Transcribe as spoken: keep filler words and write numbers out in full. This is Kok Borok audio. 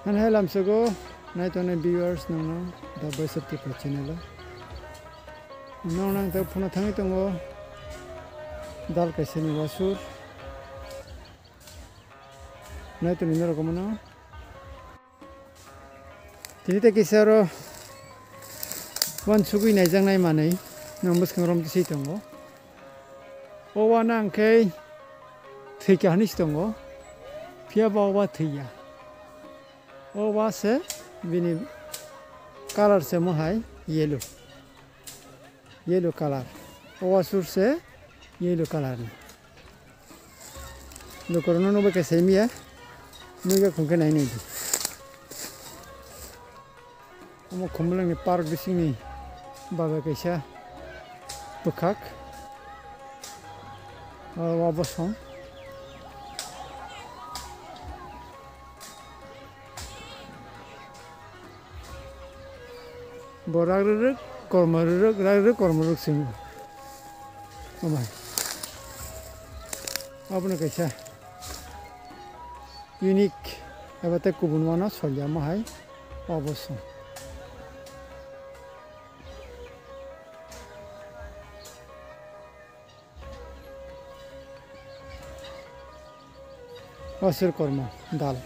Hwnwi hai lamsogo naitongnai viewers nongno The Voice of Tripura channel o. Nong nang tei phano thangwi tongo dal kaisani wasur. Naitoni norok mano. Tini tei kisa oro wansugwi naijaknai manwi nang bwskang rom tisi tongo. O wana hwnkhe thwikha hinwi se tongo. Phiya ba o wa thwiya. O wa se bini colour se mohai yellow. Yellow colour. O wasur se yellow colour ni. Lukurokno nukbai khe saimanya. Nukya khungkhe nai nai di. Omo Khumulwngni park bisingni bagwi kaisa bwkhak. O, o bosong. Bo rak rwrwk, kormo rwrwk, rak rwrwk, kormo rwrwk swngo. Omo hai. Abono kaisa unique eba tei kubun wano solyamo hai obo song. Wasur kormo dal.